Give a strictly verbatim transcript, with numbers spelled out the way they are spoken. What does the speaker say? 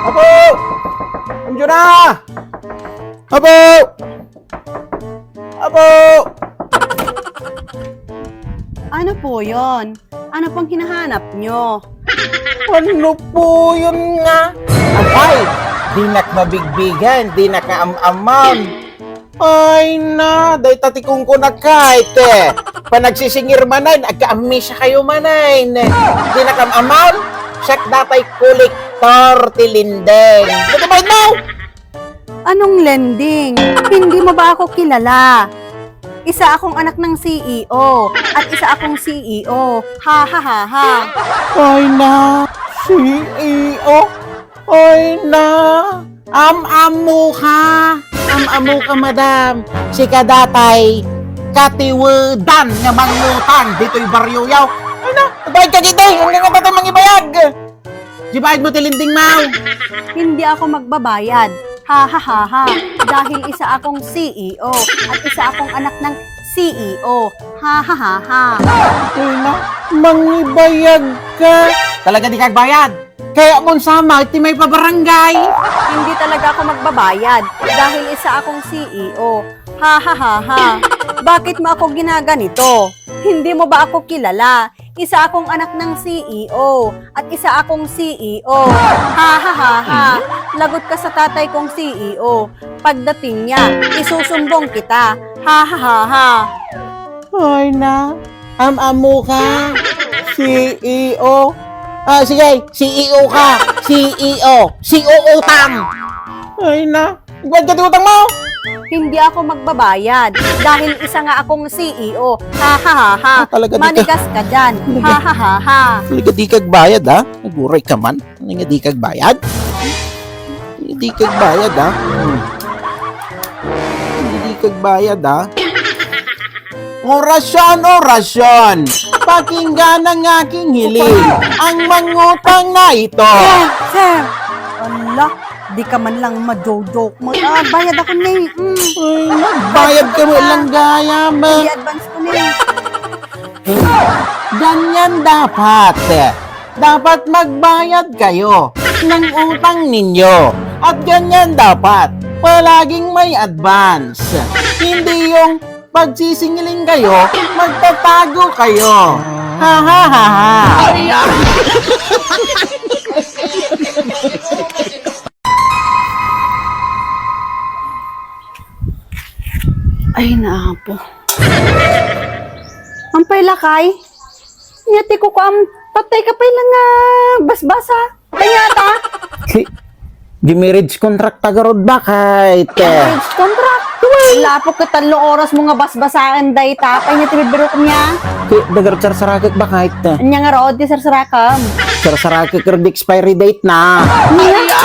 Apo! Andiyo na! Apo! Apo! Ano po yon? Ano pong hinahanap nyo? Ano po yun nga? Abay, dinak mabigbigan, dinak nga am-amam. Ay na, dayta ti kunkunakay, te. Panagsisingir manen, agka-amnesia kayo manen. Dinak am-amam, siak datay kolektor ti lindeng. Ano ba, no? Anong lending? Hindi mo ba ako kilala? Isa akong anak ng C E O at isa akong C E O. Ha, ha, ha, ha. Ay na, C E O? Ay na, am-amo ka. Am-amo ka, madam. Sika datay katiwedan nga mangutang ditoy baryo yaw. Ay na, bayad ka gitoy. Hindi nga tatay mangibayag. Di bayad mo ti lending mo? Hindi ako magbabayad. Ha, ha, ha, ha. Dahil isa akong C E O at isa akong anak ng C E O. Ha, ha, ha, ha. Uy na, mangibayag ka. Talaga di ka agbayad? Kaya mo sama, ti may pabarangay. Hindi talaga ako magbabayad dahil isa akong C E O. Ha, ha, ha, ha. Bakit mo ako ginaganito? Hindi mo ba ako kilala? Isa akong anak ng C E O at isa akong C E O. Ha, ha, ha, ha. Lagot ka sa tatay kong C E O. Pagdating niya, isusumbong kita. Ha, ha, ha, ha. Hoy na, am-amo ka. C E O. Ah, sige, C E O ka. C E O. C E O utang. Ay na, Bayad ka ti utang mo! Hindi ako magbabayad dahil isa nga akong C E O. Ha, ha, ha, ha. Ah, talaga di ka Manigas ka dyan. Talaga. Ha, ha, ha, ha. Talaga di ka agbayad, ha? Naguray ka man. Ano nga di ka agbayad? Hindi ka agbayad, ha? Hmm. Hindi ka agbayad, ha? Orasyon, orasyon! Pakinggan ang aking hiling. Ang mangutang na ito. Sir! Sir! Ala, di ka man lang majojoke mo. Ah, bayad ako ni. Mm. Ay, nagbayad ka mo lang gaya, ma. I-advance ko ni. Ganyan dapat. Dapat magbayad kayo ng utang ninyo. At ganyan dapat. Palaging may advance. Hindi yung pagsisingiling kayo, magtatago kayo. Ha, ha, ha, ha. Ay, naapo. Ampay lakay? Nya ti kukuam, patay ka pay lang nga basbasa. Kanyata? Ki, di marriage contract ta garud, bakit? Marriage contract? Lapok ka tallo oras mo nga basbasaen dayta. Pay nga tinibirok niya? Ki, dagar sarsarakek, bakit? Anya nga raod ti sarsarakam? Sarsarakek, di expiry date na. Nya?